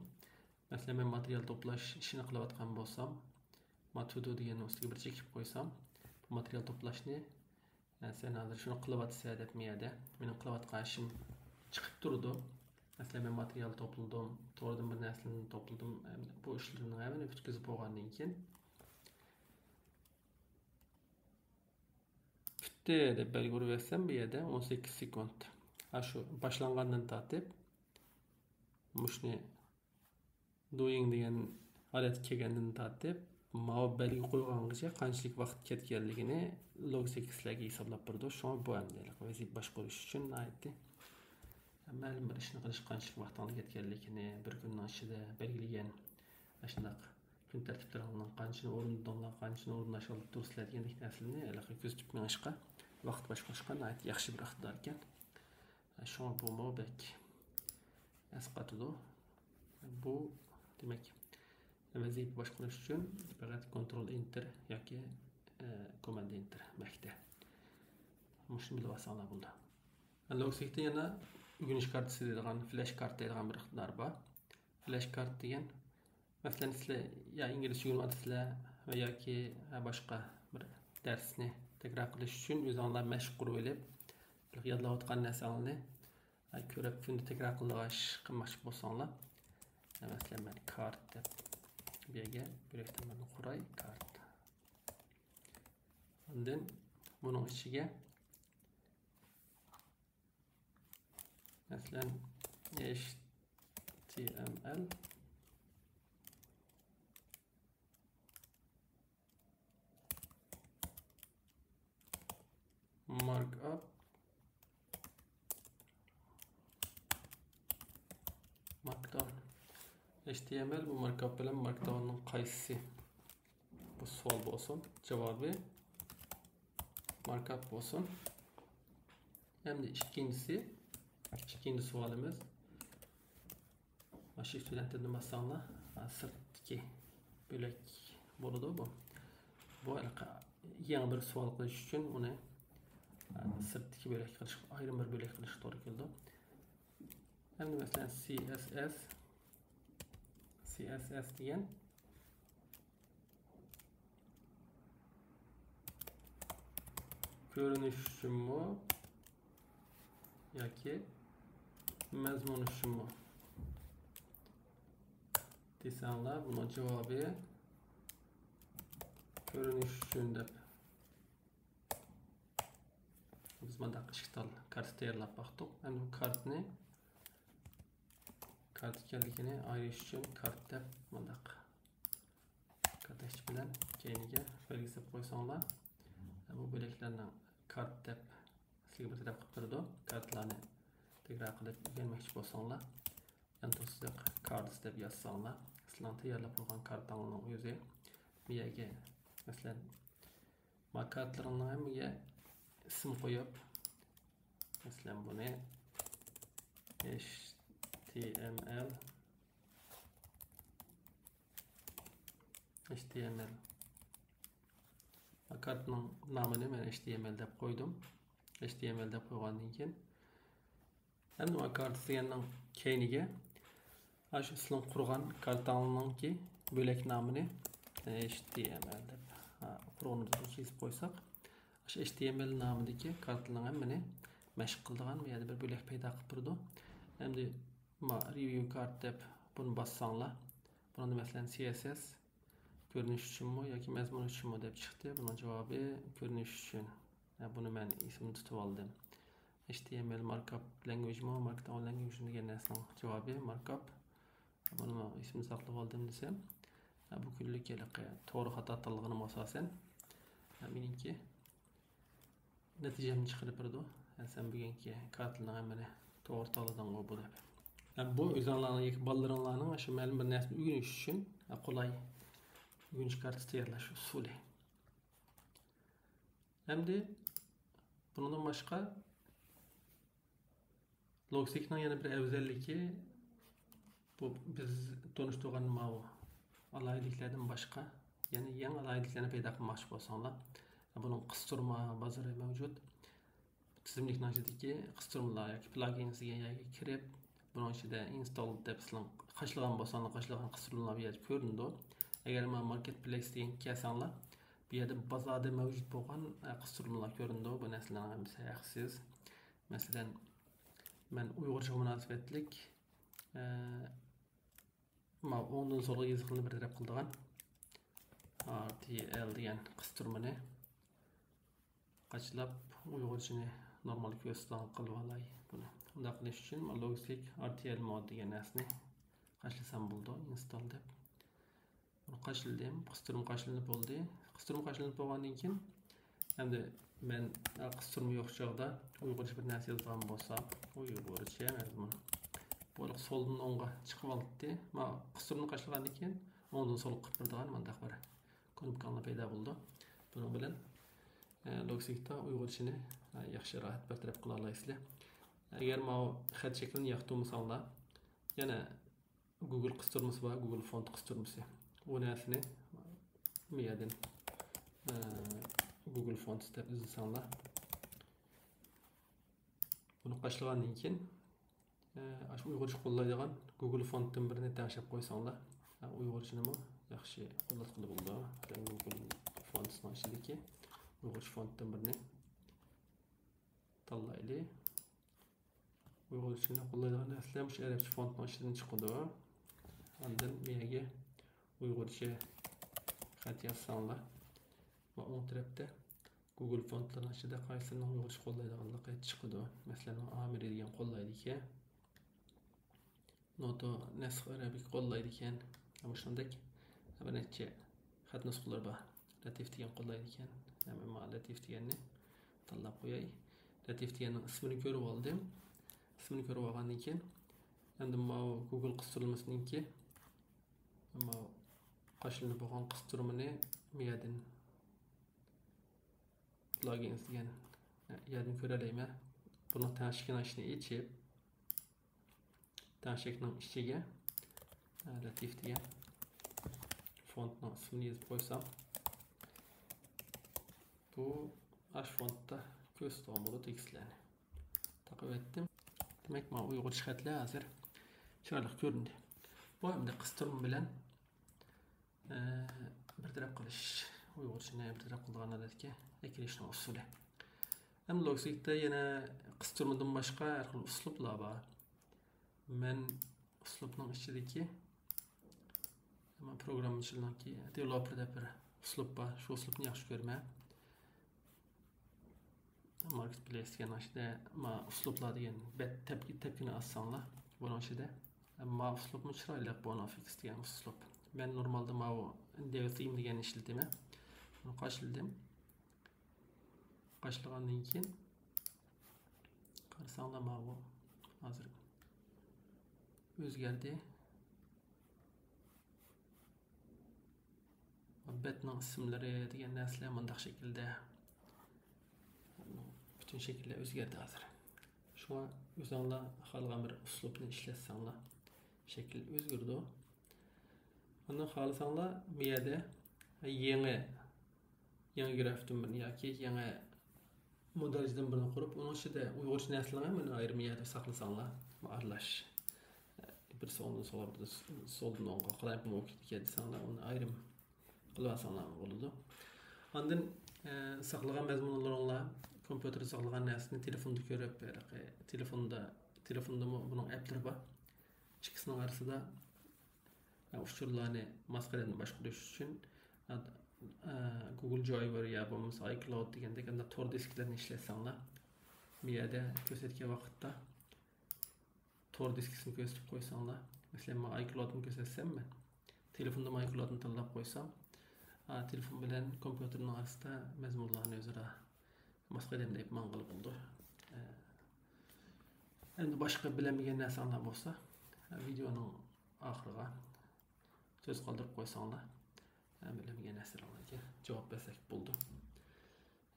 مەسىلەن، مەن ماتېرىيال توپلاش ئىشىنى قىلىۋاتقان بولسام، ما to do دېگەننىڭ ئۈستىگە بىر چېكىپ قويسام، بۇ ماتېرىيال توپلاشنى، ئە، سەن ھازىر شۇنى قىلىۋاتىسەن دەپ، مۇ يەردە مېنىڭ قىلىۋاتقان ئىشىم چىقىپ تۇرىدۇ. مەسىلەن، مەن ماتېرىيال توپلىدىم، توردىن بىر نەرسىلەرنى توپلىدىم. ئەمدى بۇ ئىشلىرىمنىڭ ھەممىنى پۈتكۈزۈپ بولغاندىن كېيىن، پۈتتى دەپ بەلگە ئۇرۇۋەتسەم، بۇ يەردە ئون سەككىز سېكۇنت. ھە، شۇ باشلانغاندىن تارتىپ، مۇشۇنى doing دېگەن ھالەتكە كەلگەندىن تارتىپ، ماۋۇ بەلگە قويغانغىچە قانچىلىك ۋاقىت كەتكەنلىكىنى لوگسىك سىلەرگە ھېسابلاپ بېرىدۇ. شۇڭا بۇ ئەمدى ۋەزىپە باشقۇرۇش ئۈچۈن ناھايىتى مەلۇم بىر ئىشنى قىلىشقا قانچىلىك ۋاقتىڭلار كەتكەنلىكىنى، بىر كۈننىڭ ئىچىدە بەلگىلىگەن ئاشۇنداق كۈن تەرتىپلىرىڭنىڭ قانچىنى ئورۇندىدىڭلار، قانچىنى ئورۇنداشقا تۇرۇپسىلەر دېگەندەك نەرسىلەرنى ھېلىقى كۆزىتىپ مېڭىشقا، ۋاقىت باشقۇرۇشقا ناھايىتى ياخشى بىر ئىقتىدار ئىكەن. شۇڭا بۇمۇ بەك ئەسقاتىدۇ. بۇ، دېمەك، ۋەزىپە باشقۇرۇش ئۈچۈن پەقەت كونترول ئېنتېر ياكى، ئە، كوماندا ئېنتېر مەكتە. مۇشۇنى بىلىۋالساڭلار بولىدۇ. لوگسىكتا يەنە ئۆگىنىش كارتىسى دەيدىغان، فلەش كارت دەيدىغان بىر ئىقتىدار بار. فلەش كارت دېگەن، مەسىلەن، سىلەر يا ئىنگلىزچە ئۆگىنىۋاتىسىلەر ۋە ياكى، ھە، باشقا بىر دەرسنى تەكرار قىلىش ئۈچۈن ئۆزۈڭلار مەشىق قۇرۇۋېلىپ، يادلاۋاتقان نەرسەڭلارنى، ھە، كۆرۈپ كۈندە تەكرار قىلىدىغان ئىش قىلماقچى بولساڭلار، ھە، مەسىلەن، مەن كارت دەپ بۇ يەرگە بۆلەكلەرنى قۇراي، كارت. ئاندىن بۇنىڭ ئىچىگە مەسىلەن، H T M L markup markdown. H T M L بۇ ماركاپ بىلەن ماركداۋننىڭ قايسىسى؟ بۇ سوئال بولسۇن، جاۋابى ماركاپ بولسۇن. ئەمدى ئىككىنچىسى، ئىككىنچى سوئالىمىز. مانا شىفت بىلەن تىلنى باسساڭلار، ھە، سىرتتىكى بۆلەك بولىدۇ بۇ. بۇ ھېلىقى يېڭى بىر سوئال قىلىش ئۈچۈن ئۇنى، ھە، سىرتتىكى بۆلەك قىلىش، ئايرىم بىر بۆلەك قىلىشقا توغرا كېلىدۇ. ئەمدى مەسىلەن، C S S، C S S دېگەن كۆرۈنۈش ئۈچۈنمۇ ياكى مەزمۇن ئۈچۈنمۇ دېسەڭلار، بۇنىڭ جاۋابى كۆرۈنۈش ئۈچۈن دەپ. بىز مۇنداق ئىككى تال كارتا تەييارلاپ باقتۇق. ئەمدى بۇ كارتىنى، كارتا ئىكەنلىكىنى ئايرىش ئۈچۈن كارت دەپ مۇنداق كارتاچ بىلەن كەينىگە بەلگىلەپ قويساڭلار، بۇ بۆلەكلەرنىڭ كارت دەپ سىلەرگە بىر تەرەپ قىلىپ بېرىدۇ. كارتىلارنى تەكرار قىلىپ ئۆگەنمەكچى بولساڭلار، يانتۇرۇقسىز كاردس دەپ يازساڭلار، سىلەرنىڭ تەييارلاپ قويغان كارتاڭلارنىڭ ئۆزى بۇ يەرگە، مەسىلەن، ما كارتىلىرىڭنىڭ ھەممىگە ئىسىم قويۇپ، مەسىلەن، بۇنى H T M L، H T M L. كارتىنىڭ نامىنى مەن H T M L دەپ قويدۇم. H T M L دەپ قويغاندىن كېيىن، ئەمدى ما كارتا دېگەننىڭ كەينىگە ئاشۇ سىلىڭ قۇرغان كارتاڭنىڭكى بۆلەك نامىنى H T M L دەپ بىر ئورۇندا يېزىپ قويساق، ئاشۇ H T M L نامىدىكى كارتىلارنىڭ ھەممىنى مەشىق قىلىدىغان بۇ يەردە بىر بۆلەك پەيدا قىلىپ بېرىدۇ. ئەمدى ما review card دەپ بۇنى باسساڭلار، بۇنىڭدا مەسىلەن C S S كۆرۈنۈش ئۈچۈنمۇ ياكى مەزمۇن ئۈچۈنمۇ دەپ چىقتى. بۇنىڭ جاۋابى كۆرۈنۈش ئۈچۈن. ھە، بۇنى مەن ئېسىمدە تۇتۇپ ئالدىم. H T M L markup language مۇ، markdown language مۇ دېگەن نەرسىنىڭ جاۋابى markup. بۇنىمۇ ئېسىمدە ساقلاپ ئالدىم دېسەم، ھە، بۇ كۈنلۈك ھېلىقى توغرا خاتا تاللىغىنىم ئاساسەن، ھە، مېنىڭكى نەتىجەمنى چىقىرىپ بېرىدۇ. ھە، سەن بۈگۈنكى كارتىلارنىڭ ھەممىنى توغرا تاللىدىڭغۇ بۇ دەپ. ھە، بۇ ئۆزۈڭلارنىڭ ياكى بالىلىرىڭلارنىڭ شۇ مەلۇم بىر نەرسىنى ئۆگىنىش ئۈچۈن، ھە، قولاي ئۆگىنىش كارتىسى تەييارلاش ئۇسۇلى. ئەمدى بۇنىڭدىن باشقا لوگسىكنىڭ يەنە بىر ئەۋزەللىكى، بۇ بىز تونۇش تۇرغان ماۋۇ ئالاھىدىلىكلەردىن باشقا يەنە يېڭى ئالاھىدىلىكلەرنى پەيدا قىلماقچى بولساڭلار، بۇنىڭ قىستۇرما بازىرى مەۋجۇت. تىزىملىكنىڭ ئىچىدىكى قىستۇرمىلار ياكى plugins دېگەن يەرگە كىرىپ، بۇنىڭ ئىچىدە install دەپ سىلەر قاچىلىغان بولساڭلار، قاچىلىغان قىستۇرمىلار بۇ يەردە كۆرۈنىدۇ. ئەگەر مانا marketplace دېگەنگە كەلسەڭلار، بۇ يەردە بازاردا مەۋجۇت بولغان، ئە، قىستۇرمىلار كۆرۈنىدۇ. بۇ نەرسىلەرنىڭ ھەممىسى ھەقسىز. مەسىلەن، مەن ئۇيغۇرچىغا مۇناسىۋەتلىك، ئە، ماۋۇ ئوڭدىن سولغا يېزىقلىرىنى بىر تەرەپ قىلىدىغان R T L دېگەن قىستۇرمىنى قاچىلاپ، ئۇيغۇرچىنى نورمال كۆرسىتىدىغان قىلىۋالاي بۇنى. ئۇنداق قىلىش ئۈچۈن لوگسىك R T L mod دېگەن نەرسىنى قاچىلىسام بولىدۇ، install دەپ. بۇنى قاچىلىدىم. قىستۇرما قاچىلىنىپ بولدى. قىستۇرما قاچىلىنىپ بولغاندىن كېيىن، ئەمدى مەن قىستۇرما يوق چاغدا ئۇيغۇرچە بىر نەرسە يازىدىغان بولسام، ئۇيغۇرچە مەزمۇن. بۇ سولدىن ئوڭغا چىقىۋالاتتى. ما قىستۇرمىنى قاچىلىغاندىن كېيىن ئوڭدىن سولغا قىلىپ بېرىدىغان مۇنداق بىر كۇنۇپكاڭلار پەيدا بولىدۇ. بۇنىڭ بىلەن، ئە، لوگسىكتا ئۇيغۇرچىنى، ئە، ياخشى راھەت بىر تەرەپ قىلالايسىلەر. ئەگەر ماۋۇ خەت شەكلىنى ياقتۇرمىساڭلار، يەنە گۇگل قىستۇرمىسى بار، گۇگل فونت قىستۇرمىسى. ئۇ نەرسىنى بۇ يەردىن، ئە، گۇگل فونت دەپ ئىزدىسەڭلار، بۇنى قاچىلىغاندىن كېيىن، ئە، ئاشۇ ئۇيغۇرچە قوللايدىغان گۇگل فونتتىن بىرنى تەڭشەپ قويساڭلار، ئە، ئۇيغۇرچىنىمۇ ياخشى قوللاتقىلى بولىدۇ. مەسىلەن، گۇگل فونتسنىڭ ئىچىدىكى ئۇيغۇرچە فونتتىن بىرنى تاللايلى. ئۇيغۇرچىنى قوللايدىغان نەرسىلەر مۇشۇ ئەرەبچە فونتنىڭ ئىچىدىن چىقىدۇ. ئاندىن بۇ يەرگە ئۇيغۇرچە خەت يازساڭلار، ۋە ئوڭ تەرەپتە گۇگل فونتلىرىنىڭ ئىچىدە قايسىلىرىنىڭ ئۇيغۇرچە قوللايدىغانلىقى چىقىدۇ. مەسىلەن، ئامىرى دېگەن قوللايدىكەن. نوتو نەسخ ئەرەبىك قوللايدىكەن. مۇشۇندەك بىر نەچچە خەت نۇسخىلىرى بار. لەتىف دېگەن قوللايدىكەن. ھەم مانا لەتىف دېگەننى تاللاپ قوياي. لەتىف دېگەننىڭ ئىسمىنى كۆرۈپ ئالدىم. ئىسمىنى كۆرۈپ ئالغاندىن كېيىن، ئەمدى ماۋۇ گۇگل قىستۇرمىسىنىڭكى ماۋۇ قاچىلىنىپ بولغان قىستۇرمىنى بۇ يەردىن، plugins دېگەن يەردىن كۆرەلەيمەن. بۇنىڭ تەڭشىكىنىڭ ئىچىنى ئېچىپ، تەڭشەكنىڭ ئىچىگە، ئە، لەتىف دېگەن فونتنىڭ ئىسمىنى يېزىپ قويسام، بۇ ئاش فونتتا كۆرسىتىدىغان بولىدۇ تېكىستلەرنى. تاقىۋەتتىم. دېمەك، مانا ئۇيغۇرچە خەتلەر ھازىر چىرايلىق كۆرۈندى. بۇ ئەمدى قىستۇرما بىلەن، ئە، بىر تەرەپ قىلىش، ئۇيغۇرچىنى بىر تەرەپ قىلىدىغان ھالەتكە ئەكىرىشنىڭ ئۇسۇلى. ئەمدى لوگسىكتا يەنە قىستۇرمىدىن باشقا ھەر خىل ئۇسلۇبلار بار. مەن ئۇسلۇبنىڭ ئىچىدىكى، مەن پروگراممىچىلىقنىڭكى دېۋېلوپېر دەپ بىر ئۇسلۇب بار. شۇ ئۇسلۇبنى ياخشى كۆرىمەن. ماركېت پلېيس دېگەن ئىچىدە ما ئۇسلۇبلار دېگەن بەت تەپ-، تەپكىنى ئاچساڭلار، بۇنىڭ ئىچىدە ما ئۇسلۇبمۇ چىرايلىق، بونو فىكس دېگەن ئۇسلۇب. مەن نورمالدا ماۋۇ دېۋ تىم دېگەننى ئىشلىتىمەن. بۇنى قاچىلىدىم. قاچىلىغاندىن كېيىن قارىساڭلار، ماۋۇ ھازىر ئۆزگەردى. بەتنىڭ ئىسىملىرى دېگەن نەرسىلەر مۇنداق شەكىلدە، پۈتۈن شەكىللەر ئۆزگەردى ھازىر. شۇڭا ئۆزۈڭلار خالىغان بىر ئۇسلۇبنى ئىشلەتسەڭلار، شەكىل ئۆزگىرىدۇ. ئاندىن خالىساڭلار، بۇ يەردە يېڭى، يېڭى گرافتىن بىرنى ياكى يېڭى مودېلدىن بىرنى قۇرۇپ، ئۇنىڭ ئىچىدە ئۇيغۇرچە نەرسىلەرنى مانا ئايرىم يەردە ساقلىساڭلار، ئارىلاش. بىرسى ئوڭدىن سولغا، بىرسى سولدىن ئوڭغا قاراپ مۇۋاپىق ئىكەن دېسەڭلار، ئۇنى ئايرىم قىلىۋالساڭلار بولىدۇ. ئاندىن ئە، ساقلىغان مەزمۇنلىرىڭلار، كومپيۇتېردا ساقلىغان نەرسىنى تېلېفوندا كۆرۈپ، ھېلىقى تېلېفوندا، تېلېفوندىمۇ بۇنىڭ ئەپلىرى بار. ئىككىسىنىڭ ئارىسىدا ئۇچۇرلارنى ماس قەدەمدە باشقۇرۇش ئۈچۈن، ئە، گۇگل درايۋېر يا بولمىسا ئايكلاود دېگەندەك ئانداق تور دىسكلەرنى ئىشلەتسەڭلار، بۇ يەردە كۆرسەتكەن ۋاقىتتا تور دىسكىسىنى كۆرسىتىپ قويساڭلار، مەسىلەن، مەن ئايكلاودنى كۆرسەتسەم، مەن تېلېفوندىمۇ ئايكلاودنى تاللاپ قويسام، ئا، تېلېفون بىلەن كومپيۇتېرنىڭ ئارىسىدا مەزمۇنلارنى ئۆزئارا ماس قەدەمدە ئېلىپ ماڭغىلى بولىدۇ. ئە، ئەمدى باشقا بىلەلمىگەن نەرسەڭلار بولسا، ۋىدېئونىڭ ئاخىرىغا سۆز قالدۇرۇپ قويساڭلار، ئە، بىلەلمىگەن نەرسىلەرگە جاۋاب بەرسەك بولىدۇ.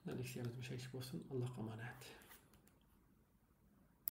لېكسىيەمىز مۇشۇ يەرگىچە بولسۇن. ئاللاھقا ئامانەت.